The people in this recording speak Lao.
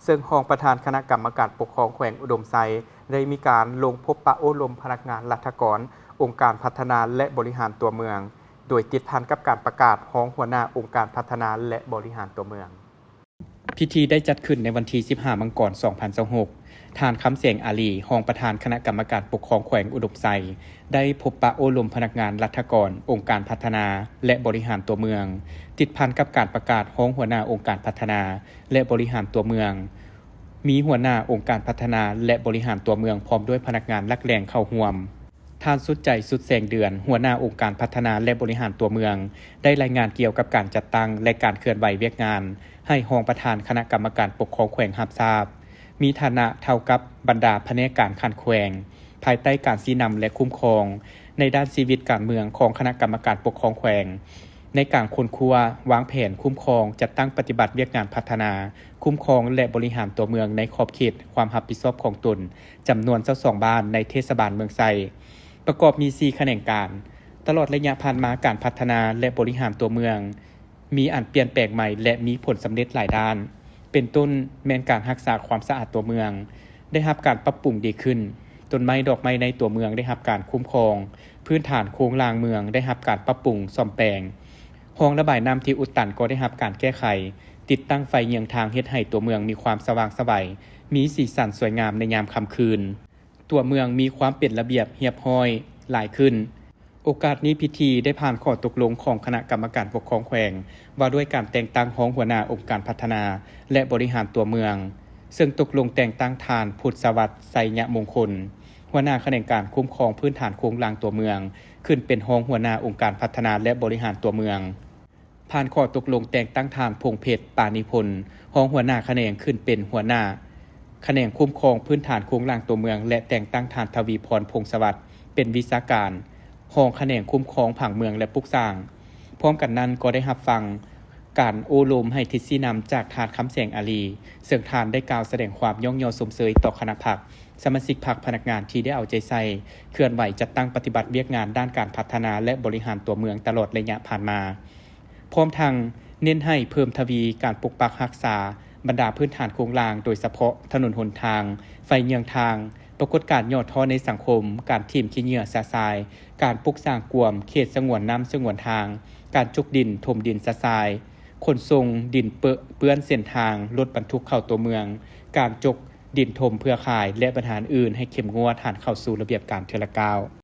ເຊິ່ງຮອງປະທານຄະນະກຳມະການປົກຄອງແຂວງອຸດົມໄຊ ໄດ້ມີການລົງພົບປະໂອ້ລົມພະນັກງານລັດຖະກອນ ອົງການພັດທະນາ ແລະ ບໍລິຫານຕົວເມືອງ ໂດຍຕິດພັນກັບການປະກາດຮອງຫົວໜ້າອົງການພັດທະນາ ແລະ ບໍລິຫານຕົວເມືອງ. ພິທີໄດ້ຈັດຂຶ້ນໃນວັນທີສິບຫ້າ ມັງກອນ ສອງພັນຊາວຫົກ. ທ່ານ ຄຳແສງ ອາລີ ຮອງປະທານຄະນະກຳມະການປົກຄອງແຂວງອຸດົມໄຊ ໄດ້ພົບປະໂອ້ລົມພະນັກງານລັດຖະກອນ ອົງການພັດທະນາ ແລະ ບໍລິຫານຕົວເມືອງ ຕິດພັນກັບການປະກາດຮອງຫົວໜ້າອົງການພັດທະນາ ແລະ ບໍລິຫານຕົວເມືອງ, ມີຫົວໜ້າອົງການພັດທະນາ ແລະ ບໍລິຫານຕົວເມືອງ ພ້ອມດ້ວຍພະນັກງານຫຼັກແຫຼ່ງເຂົ້າຮ່ວມ. ທ່ານ ສຸດໃຈ ສຸດແສງເດືອນ ຫົວໜ້າອົງການພັດທະນາ ແລະ ບໍລິຫານຕົວເມືອງ ໄດ້ລາຍງານກ່ຽວກັບການຈັດຕັ້ງ ແລະ ການເຄື່ອນໄຫວວຽກງານ ໃຫ້ຮອງປະທານຄະນະກຳມະການປົກຄອງແຂວງຮັບຊາບ, ມີຖານະເທົ່າກັບບັນດາພະແນກການຂັ້ນແຂວງ ພາຍໃຕ້ການຊີ້ນຳ ແລະ ຄຸ້ມຄອງ ໃນດ້ານຊີວິດການເມືອງຂອງຄະນະກຳມະການປົກຄອງແຂວງ ໃນການຄົ້ນຄວ້າ, ວາງແຜນ, ຄຸ້ມຄອງ, ຈັດຕັ້ງປະຕິບັດວຽກງານພັດທະນາ, ຄຸ້ມຄອງ ແລະ ບໍລິຫານຕົວເມືອງໃນຂອບເຂດຄວາມຮັບຜິດຊອບຂອງຕົນ ຈຳນວນຊາວສອງບ້ານໃນເທດສະບານເມືອງໄຊ, ປະກອບມີສີ່ຂະແໜງການ. ຕະຫຼອດໄລຍະຜ່ານມາ, ການພັດທະນາ ແລະ ບໍລິຫານຕົວເມືອງ ມີອັນປ່ຽນແປງໃໝ່ ແລະ ມີຜົນສຳເລັດຫຼາຍດ້ານ, ເປັນຕົ້ນແມ່ນການຮັກສາຄວາມສະອາດຕົວເມືອງ ໄດ້ຮັບການປັບປຸງດີຂຶ້ນ, ຕົ້ນໄມ້ດອກໄມ້ໃນຕົວເມືອງໄດ້ຮັບການຄຸ້ມຄອງ, ພື້ນຖານໂຄງລ່າງເມືອງໄດ້ຮັບການປັບປຸງສ້ອມແປງ, ຮ່ອງລະບາຍນ້ຳທີ່ອຸດຕັນກໍໄດ້ຮັບການແກ້ໄຂ, ຕິດຕັ້ງໄຟເຍືອງທາງເຮັດໃຫ້ຕົວເມືອງມີຄວາມສະຫວ່າງໄສ, ມີສີສັນສວຍງາມໃນຍາມຄ່ຳຄືນ. ຕົວເມືອງມີຄວາມເປັນລະບຽບຮຽບຮ້ອຍຫຼາຍຂຶ້ນ. ໂອກາດນີ້ພິທີໄດ້ຜ່ານຂໍ້ຕົກລົງຂອງຄະນະກຳມະການປົກຄອງແຂວງ ວ່າດ້ວຍການແຕ່ງຕັ້ງຮອງຫົວໜ້າອົງການພັດທະນາ ແລະ ບໍລິຫານຕົວເມືອງ, ເຊິ່ງຕົກລົງແຕ່ງຕັ້ງທ່ານ ພຸດສະຫວັດ ໄຊຍະມົງຄົນ ຫົວໜ້າຂະແໜງການຄຸ້ມຄອງພື້ນຖານໂຄງລ່າງຕົວເມືອງ ຂຶ້ນເປັນຮອງຫົວໜ້າອົງການພັດທະນາ ແລະ ບໍລິຫານຕົວເມືອງ. ຜ່ານຂໍ້ຕົກລົງແຕ່ງຕັ້ງທ່ານ ພົງເພັດ ປານິພົນ ຮອງຫົວໜ້າຂະແໜງ ຂຶ້ນເປັນຫົວໜ້າຂະແໜງຄຸ້ມຄອງພື້ນຖານໂຄງລ່າງຕົວເມືອງ ແລະ ແຕ່ງຕັ້ງທ່ານ ທະວີພອນ ພົງສະຫວັດ ເປັນວິຊາການ ຮອງຂະແໜງຄຸ້ມຄອງຜັງເມືອງ ແລະ ປຸກສ້າງ. ພ້ອມກັນນັ້ນກໍໄດ້ຮັບຟັງການໂອ້ລົມໃຫ້ທິດຊີ້ນຳຈາກທ່ານ ຄຳແສງ ອາລີ ເຊິ່ງທ່ານໄດ້ກ່າວສະແດງຄວາມຍ້ອງຍໍຊົມເຊີຍຕໍ່ຄະນະພັກ, ສະມາຊິກພັກ, ພະນັກງານທີ່ໄດ້ເອົາໃຈໃສ່ເຄື່ອນໄຫວຈັດຕັ້ງປະຕິບັດວຽກງານດ້ານການພັດທະນາ ແລະ ບໍລິຫານຕົວເມືອງຕະຫຼອດໄລຍະຜ່ານມາ. ພ້ອມທັງເນັ້ນໃຫ້ເພີ່ມທະວີການປົກປັກຮັກສາບັນດາພື້ນຖານໂຄງລ່າງ, ໂດຍສະເພາະຖະໜົນຫົນທາງ, ໄຟເຍືອງທາງ, ປາກົດການຫຍໍ້ທໍ້ໃນສັງຄົມ, ການຖິ້ມຂີ້ເຫຍື້ອຊະຊາຍ, ການປຸກສ້າງກວມເຂດສະຫງວນນ້ຳສະຫງວນທາງ, ການຈົກດິນຖົມດິນຊະຊາຍ, ຂົນສົ່ງດິນເປິເປື້ອນເສັ້ນທາງລົດບັນທຸກເຂົ້າຕົວເມືອງ, ການຈົກດິນຖົມເພື່ອຂາຍ ແລະ ບັນຫາອື່ນໆ ໃຫ້ເຂັ້ມງວດ ຫັນເຂົ້າສູ່ລະບຽບການເທື່ອລະກ້າວ.